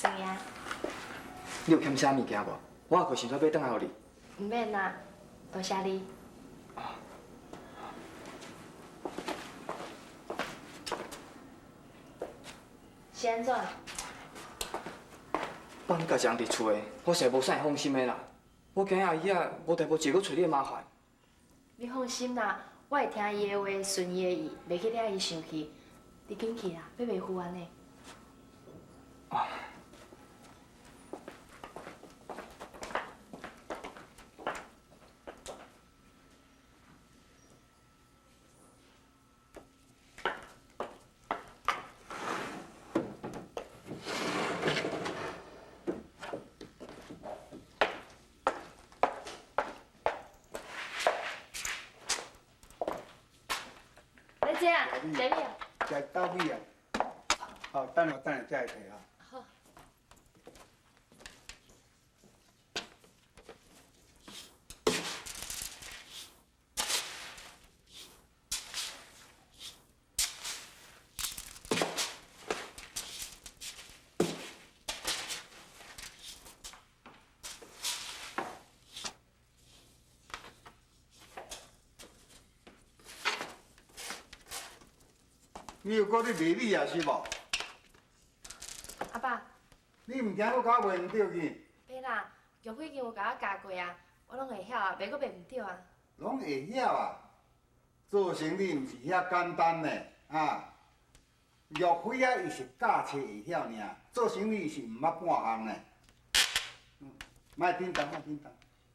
孙爷。你有欠啥物件無？我下課想說買轉來予你。毋免啦，多謝你。是按怎？放你家一人佇厝的，我實在無啥會放心的啦。我驚阿姨仔無代無誌閣揣你的麻煩。你放心啦，我會聽伊的話，順伊的意，袂去惹伊生氣。你緊去啦，欲袂赴按呢。啊。来这啊，食米啊。食豆米啊。好，等下等下再来提啊。好。你又閣咧卖米啊，是無？阿爸。你毋驚閣較賣毋著去？袂啦，玉辉已經有共我教過啊，我攏會曉啊，袂閣賣毋著啊。攏會曉啊？做生理毋是遐簡單呢，啊！玉輝啊，伊是教冊會曉爾，做生理是毋捌半項呢。莫叮當，莫叮當，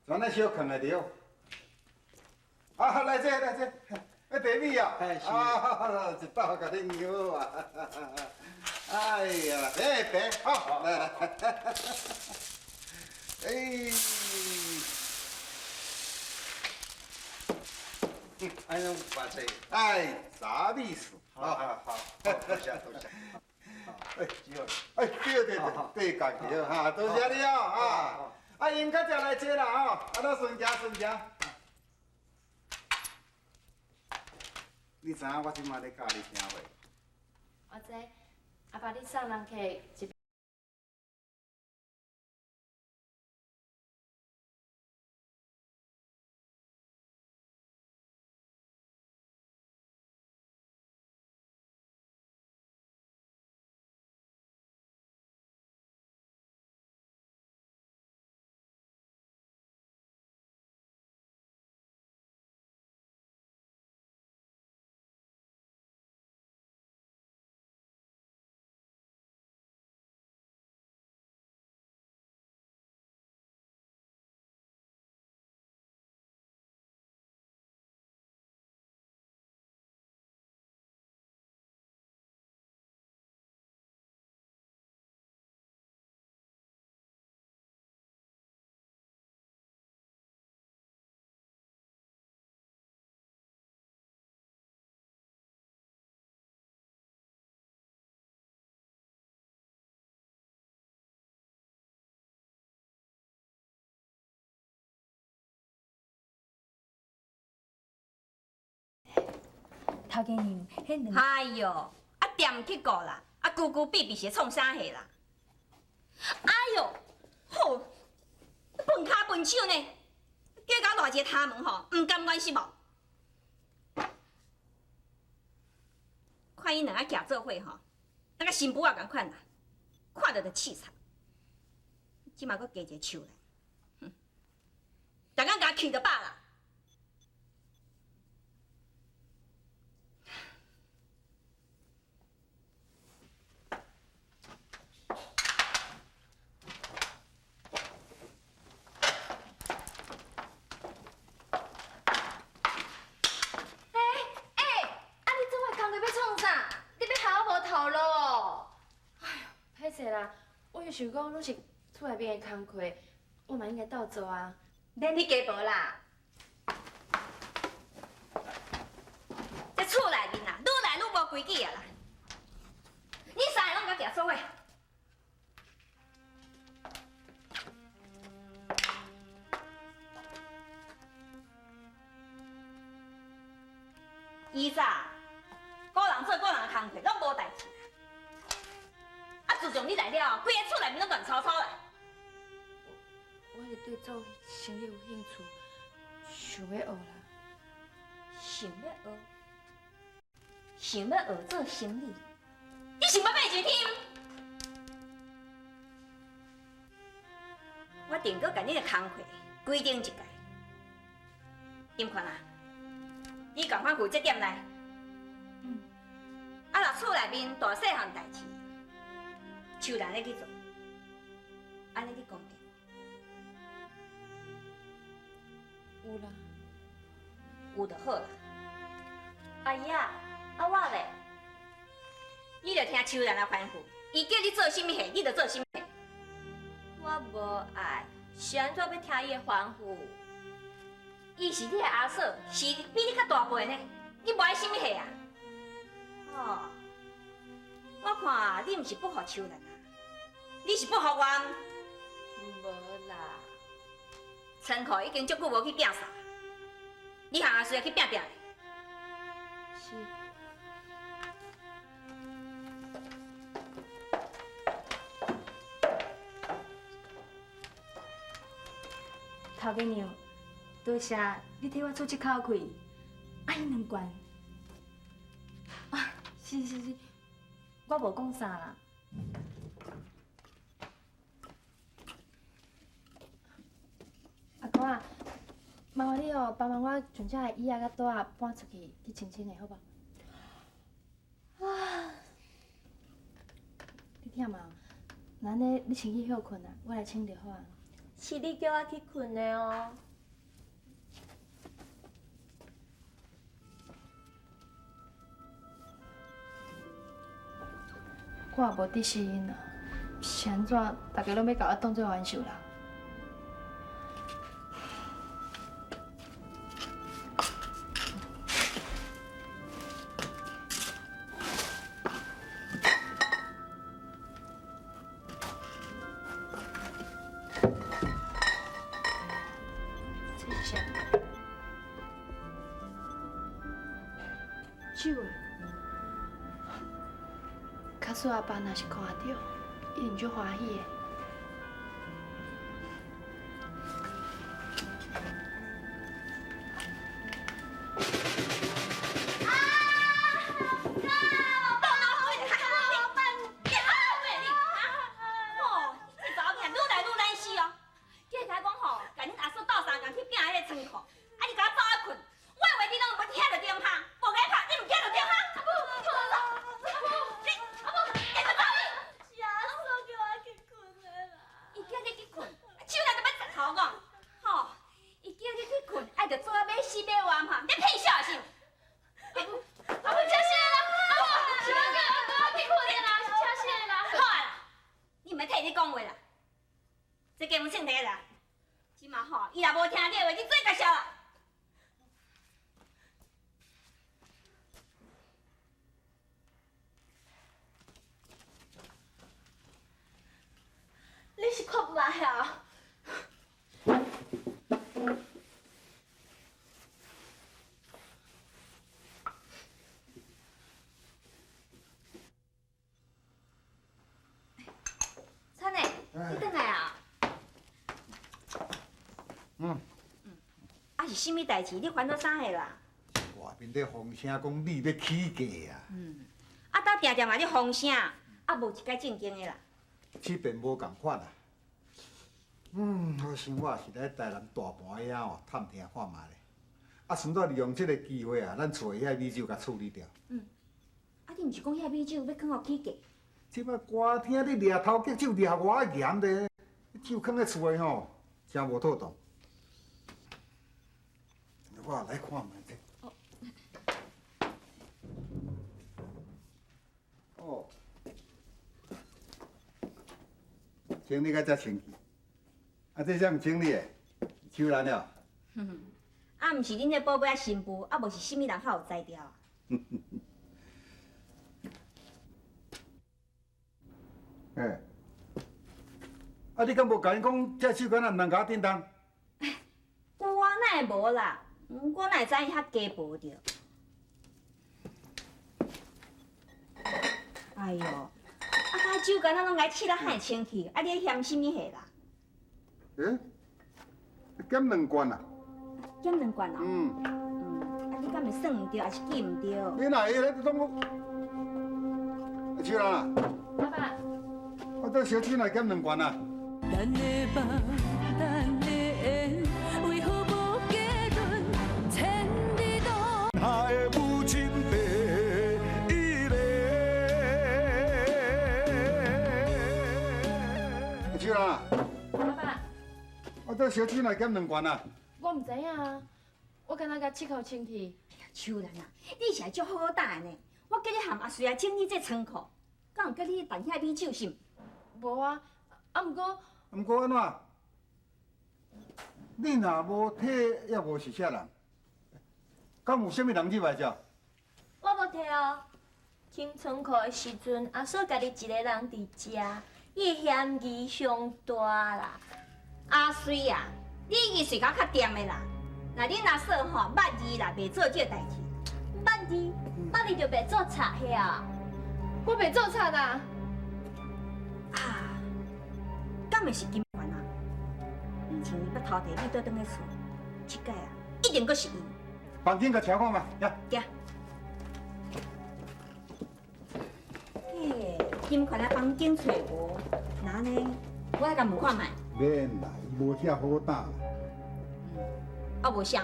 全咧小囥會著。啊，來這來這。要茶米啊！啊，一道共你搖好啊！哎呀，哎，茶好，來來，哎，按呢偌濟？哎，啥意思？好好好，多謝多謝。哎，哎，對對對，對家己好哈，多謝你哦，啊，啊，閒較才來坐啦吼，啊，咱順行順行。你知影我這擺咧教你啥袂？我知，阿爸你送人客一。頭家娘，彼兩哎喲，啊店去顧啦，啊龜龜閉閉是創啥貨啦？哎喲，吼，笨跤笨手呢，叫共我賴一个頭毛吼，毋甘願是無？看𪜶兩个徛做伙吼，那個新婦仔仝款啦，看著就刺臍。這馬閣加一个手來，哼，逐工共氣就飽啦。欸欸，啊你做我工課欲創啥？你欲害我無頭路哦！哎喲，歹勢啦，我就想講攏是厝內面的工課，我嘛應該鬥做啊。免去加薄啦。這厝內面啊，愈來愈無規矩啊啦！你三个攏共徛做伙。以早，個人做個人的工課，攏無代誌。啊，自從你來了，規个厝內面攏亂糟糟啦。我是對做生理有興趣，想欲學啦。想欲學，想欲學做生理，你想欲欲上天？我定閣共你的工課規定一屆，金寬啊，你仝款負責店內。啊，若厝內面大細項代誌，秋蘭咧去做，按呢你公平？有啦，有就好啦。阿姨啊，啊我咧？你著聽秋蘭的吩咐，伊叫你做啥物事，你就做啥物事。我無愛，是按怎欲聽伊的吩咐？伊是你的阿嫂，是比你較大輩呢，你無愛啥物事啊？哦，我看你毋是不服秋蘭啊，你是不服我。無啦，倉庫已經足久無去摒掃，你行下需要去摒摒。是。頭家娘，多謝你替我出這口氣，啊，彼兩罐，啊，是是是，我無講啥啦。阿哥啊，麻煩你哦，幫忙我將這个椅仔佮桌仔搬出去去清清的，好無？啊，你忝啊？那按呢，你先去歇睏啊，我來清就好啊。是你叫我去睏的哦。我也無敵視𪜶啊，是按怎？大家攏欲共我當做冤仇人？這是啥？酒的。假使阿爸若是看著，一定足歡喜的。啊是啥物代誌？你煩惱啥貨啦？外面咧風聲講你欲起價啊！啊，兜定定嘛咧風聲，啊無一擺正經的啦。這邊無仝款啊。我想我也是來台南大盤遐哦，探聽看覓咧。啊，順帶利用這个機會啊，咱厝的遐米酒共處理掉。啊，你毋是講遐米酒欲囥予起價？這擺歌廳咧掠頭家酒掠偌嚴咧，酒囥咧厝內吼，誠無妥當。我來看覓者。哦，整理甲遮清氣，啊，這啥人整理的？秋蘭了。啊，毋是恁彼寶貝仔新婦，啊，無是啥物人較有才調啊？欸，啊，你敢無共𪜶講，這手繭仔毋通共我振動？有啊，哪會無啦？我哪會知伊遐雞婆著？哎喲，啊，摆酒敢若攏共试了海清气，啊，你咧嫌啥物货啦？欸，减两罐啊？减两罐哦。嗯。嗯，啊，你敢会算毋对，还是记毋对？你哪会咧？拢讲。秋兰啊。阿爸。我这烧酒来减两罐啊。咱的梦，咱的缘，为何无结论？千里路。他的母亲第一个。秋兰啊。阿爸。我这烧酒来减两罐啊。我毋知影啊，我敢若共七口清气。秋兰啊，你是足好胆的呢。我叫你和阿水啊整理这仓库，敢有叫你办遐米酒是毋？无啊，啊毋过。毋过按怎？你若无提，也无是啥人？敢有啥物人入来遮？我无提哦。清仓库的时阵，阿嫂家己一个人伫遮，伊的嫌疑上大啦。阿水啊，你伊随较较掂的啦。若恁阿嫂吼捌字啦，袂做这个代志。捌字，捌字就袂做贼遐。我袂做贼啦。啊，敢会是金环啊？以前伊捌偷摕米倒转去厝，这摆啊，一定阁是伊。房间共查看觅，呀。行。嘿，金环啊，房间揣无，那按呢？我来共问看觅。免啦，伊无遐好胆。啊，无啥。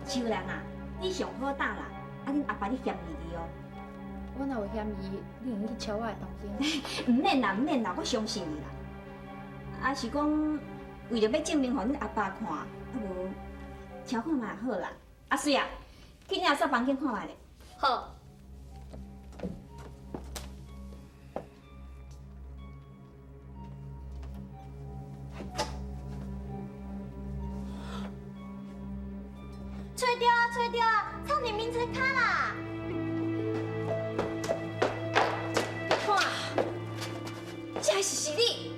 秋兰啊，你上好胆啦！啊，恁阿爸你嫌疑你哦。我若有嫌疑，你会用去敲我的房间。毋免啦，毋免啦，我相信你啦。啊，是讲为著欲证明予恁阿爸看，啊无敲看觅好啦。阿水啊，去恁阿嫂房间看觅咧。好。揣著啊，揣著啊，藏伫眠床跤啦！你看，这是你？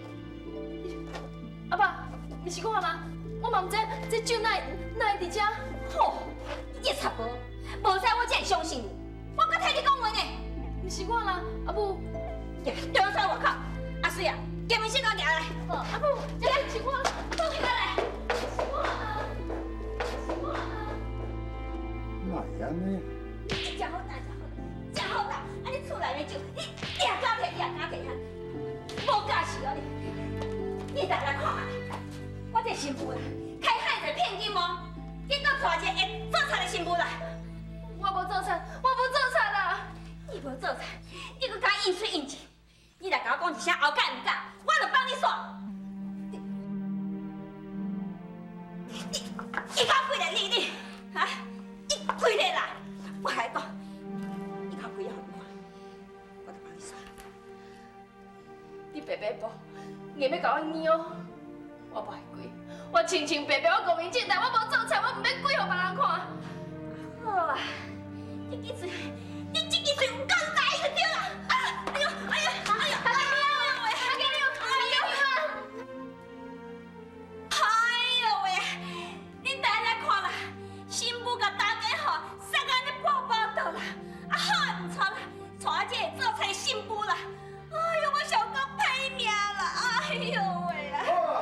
阿爸，毋是我吗？我嘛毋知这酒哪会伫遮。吼，你这贼婆，无使我才会相信你，我阁替你讲话呢。毋是我啦，阿母。对我出来外口，阿水啊，检验室给我举来。阿母，这毋是我，放起来。是我啦，是我啦。哪会按呢？真好胆，真好胆，真好胆！啊，你厝内的酒，你也敢提，也敢提哈？无教示哦你！你来来看觅，我这新妇啦，开汉子骗金哦，你阁娶一个会做贼的新妇来。我无做贼，我无做贼啦！你无做贼，你阁敢应喙应舌？你来共我讲一声后敢毋敢，我就放你煞。你你较开咧，你你哈？你开咧啦！我来讲，你较开了，予看，我就放你煞。你白白报，硬欲共我捏哦！我无爱跪，我清清白白，我光明正大，我无做贼，我毋免跪予别人看。好啊，这支喙，你这支喙有够大就对啦！啊！哎呦，哎呦，哎呦，哎呦喂！阿给你，阿给你！哎呦喂！恁大家来看啦，新妇共大家吼杀甲按呢破包倒啦，啊好的毋娶啦，娶我这个做贼的新妇啦！哎呦，我上阁歹命啦！哎呦喂啊！好啊，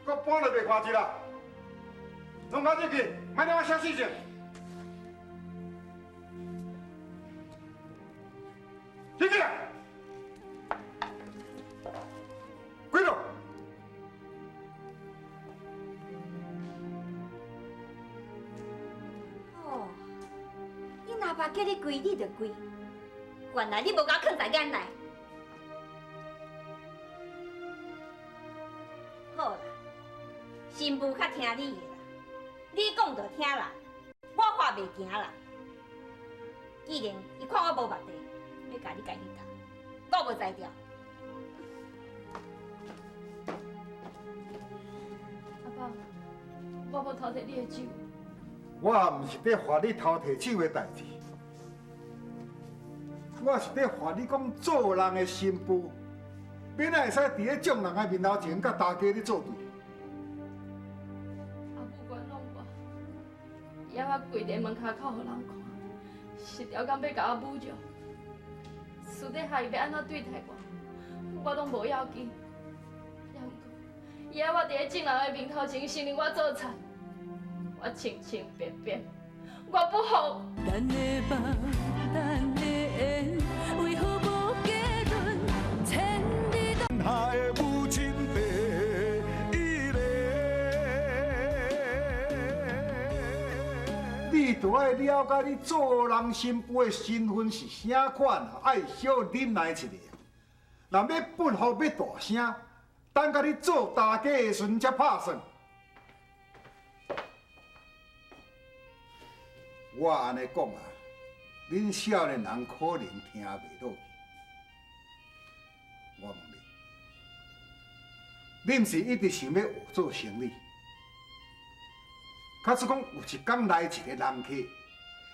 阁搬来袂看一啦，拢较入去，莫踮遐写死证。进去，跪落。哦，恁阿爸叫你跪，你就跪。原来你无共我囥在眼内。好啦，新妇较听你的啦，你讲就听啦，我看袂行啦。既然伊看我无目地，欲共你家己共，我无才调。阿爸，我无偷摕你的酒。我也毋是伫罚你偷摕酒的代志，我是伫罚你讲做人的新妇，欲哪会使伫咧众人的面头前佮大家咧作对？阿母原谅伊爱我跪佇門跤口予人看，是刁工欲共我侮辱。私底下伊欲按怎對待我，我攏無要緊。也毋過，伊愛我佇咧眾人的面頭前承認我做賊，我清清白白，我不服。咱的夢，咱的緣，為何無結論？千里下的母親第一个。你著愛了解你做人新婦的身份是啥款啊，愛小忍耐一下。若欲不服欲大聲，等甲你做大家的時陣才拍算。我按呢講啊，恁少年人可能聽袂落去。我問你，恁是一直想欲學做生理？假使講有一工來一个人客，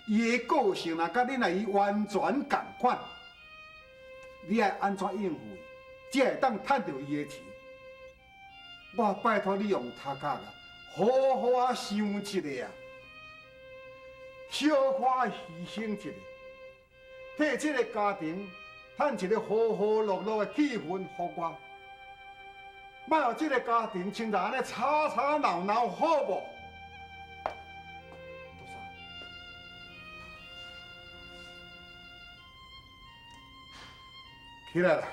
伊的個性若佮恁阿伊完全仝款，你愛按怎應付伊，才會當趁著伊的錢？我拜託你用頭殼啊，好好啊想一下啊，小可犧牲一下，替這个家庭趁一个和和樂樂的氣氛，予我，莫予這个家庭親像按呢吵吵鬧鬧，好無？起來啦！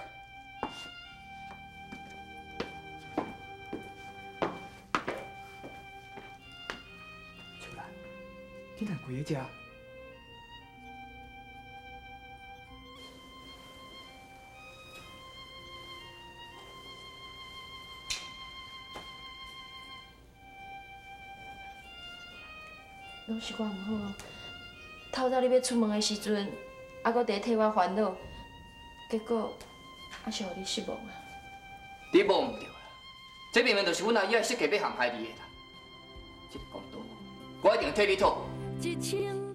秋蘭，你哪跪佇遮？攏是我毋好，透早你欲出門的時陣，猶閣佇咧替我煩惱，結果猶是予你失望啊！你無毋對啦，這明明就是阮阿姨仔設計欲陷害你的啦。這个公道，我一定替你討。一千